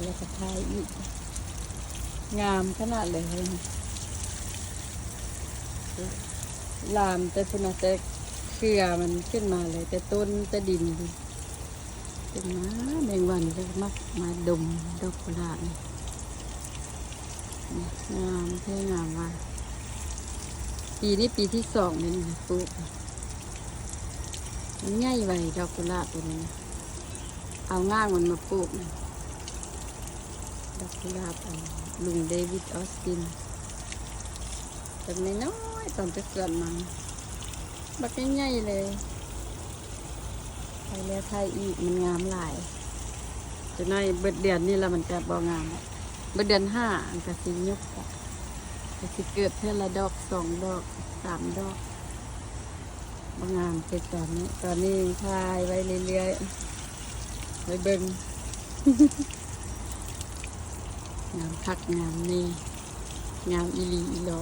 ແລ້ວກໍຖ່າຍອີກ ງາມຂະໜາດເລີຍ. ລາມແຕ່ພຸ້ນນະ ແຕ່ເຄືອມັນຂຶ້ນມາເລີຍ ແຕ່ຕົ້ນແຕ່ດິນພຸ້ນ. ເປັນຫຍັງແມງວັນກໍມັກມາດົມດອກກຸຫຼາບນີ້. ນີ້ ງາມແທ້ງາມວ່າ. ປີນີ້ປີທີສອງແລ້ວນີ້ປູກ. ມັນໃຫຍ່ໄວດອກກຸຫຼາບໂຕນີ້ນະ. ເອົາງາກມັນມາປູກນີ້ ດອກກຸຫຼາບອັນລຸງເດວິດອອສຕິນ. ແຕ່ນ້ອຍໆ ຕອນໄປສວນມາ ບັກໃຫຍ່ໆເລີຍ. ຖ່າຍແລ້ວຖ່າຍອີກ ມັນງາມຫຼາຍ. ຈັກໜ້ອຍເບິດເດືອນນີ້ລະ ມັນກະບໍ່ງາມລະ. ເບິດເດືອນຫ້າ ມັນກະຊິຍຸບລະ. ກະຊິເກີດເທື່ອລະດອກ ສອງດອກ ສາມດອກ. ບໍ່ງາມຄືຕອນນີ້. ຕອນນີ້ຖ່າຍໄວ້ເລື້ອຍໆ ໄວ້ເບິ່ງ. ງາມຄັກງາມແນ່ ງາມອີ່ຫຼີອີ່ຫຼໍ.